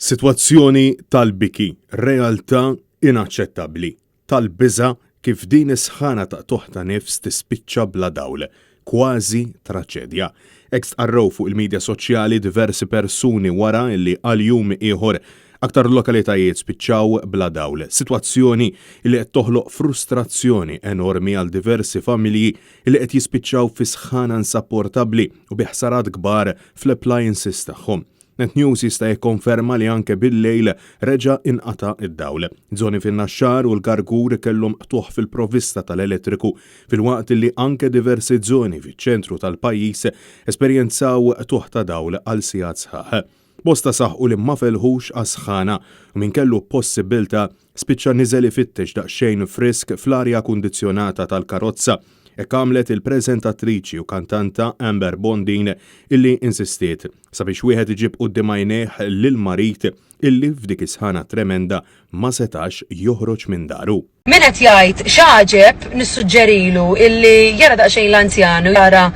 Sitwazzjoni tal-biki, realtà inaċċettabbli, tal-biża' kif din is-sħana ta' qtugħ ta' nifs tispiċċa bla dawl. Kważi traċedja. Hekk stqarrew fuq il-midja soċjali diversi persuni wara li għal jum ieħor aktar lokalitajiet spiċċaw bla dawl. Sitwazzjoni li qed toħloq frustrazzjoni enormi għal diversi familji li qed jispiċċaw fi sħana insapportabbli u bi ħsarat kbar fl-appliances tagħhom. Net News jista' jikkonferma li anke bil-lejl reġa' inqata' d-dawl. Żoni fin-Naxxar u l-Gargur kellhom qtugħ fil-provvista tal-elettriku filwaqt li anke diversi żoni fiċ-ċentru tal-pajjiż esperjenzaw qtugħ ta' dawl għal sigħat sħaħ. Bosta saħqu li ma felħux għas-sħana u min kellu possibbiltà Spiċċa niżel ifittex daqsxejn frisk fl-arja kundizzjonata tal-karozza. Hekk għamlet il-preżentatriċi u kantanta Amber Bondin illi insistiet sabiex wieħed iġib quddiem għajnejh lill-marid illi f'dik is-sħana tremenda ma setax joħroġ minn daru. Min qed jgħid x'għaġeb nissuġġerilu illi jara daqsxejn l-anzjan u jara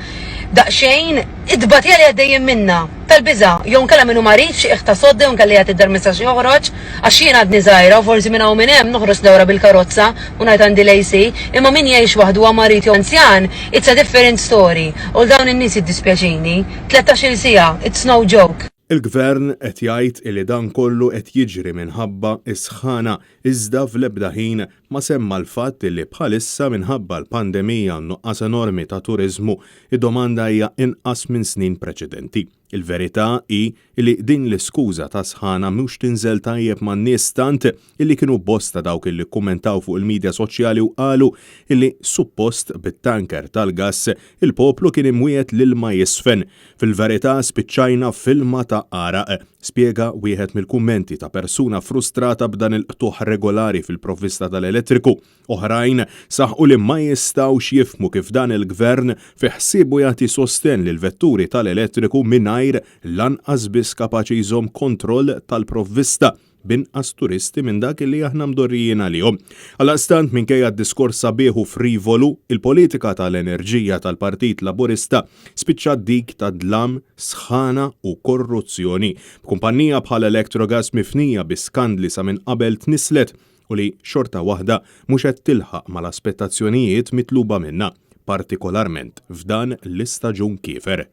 daqsxejn it-tbatija li għaddejjin minnha, tal-biża', jew inkella min hu marid f'xi qiegħ ta' sodda jew inkella qiegħed id-dar ma jistax joħroġ, għax jien għadni żgħira u forsi minn hawn u minn hemm noħroġ dawra bil-karozza u ngħid għandi l-AC, imma min jgħix waħdu huwa marid jew anzjan, it's a different story. U 'l dawn in-nies jiddispjaċini. Tlettax-il siegħa, it's no joke. Il-Gvern qed jgħid li dan kollu qed jiġri minħabba s-sħana iżda fl-ebda ħin ma semma l-fatt li bħalissa minħabba l-pandemija u n-nuqqas enormi ta' turiżmu, id-domanda hija inqas minn snin preċedenti. Il-verità hi li din l-iskuża ta' sħana mhux tinżel tajjeb man-nies tant illi kienu bosta dawk illi kkummentaw fuq il-midja soċjali u qalu illi suppost bit-tanker tal-gass il-poplu kien imwiegħed l-ilma jiżfen. Fil-verità spiċċajna f'ilma ta' għaraq. Spjega wieħed mill-kummenti ta' persuna frustrata b'dan il-qtugħ regolari fil-provvista tal-elettriku. Oħrajn saħqu li ma jistgħux jifhmu kif dan il-Gvern fi ħsiebu jagħti sostenn lill-vetturi tal-elettriku mingħajr lanqas biss kapaċi jżomm kontroll tal-provvista b'inqas turisti minn dak li aħna mdorrijin għalihom. Għaldaqstant, minkejja d-diskors sabiħ u frivolu, il-politika tal-enerġija tal-Partit Laburista spiċċat dik ta' dlam, sħana u korruzzjoni, b'kumpannija bħal Electrogas mifnija bi skandli sa minn qabel tnisslet u li xorta waħda mhux qed tilħaq mal-aspettazzjonijiet mitluba minnha, partikolarment f'dan l-istaġun kiefer.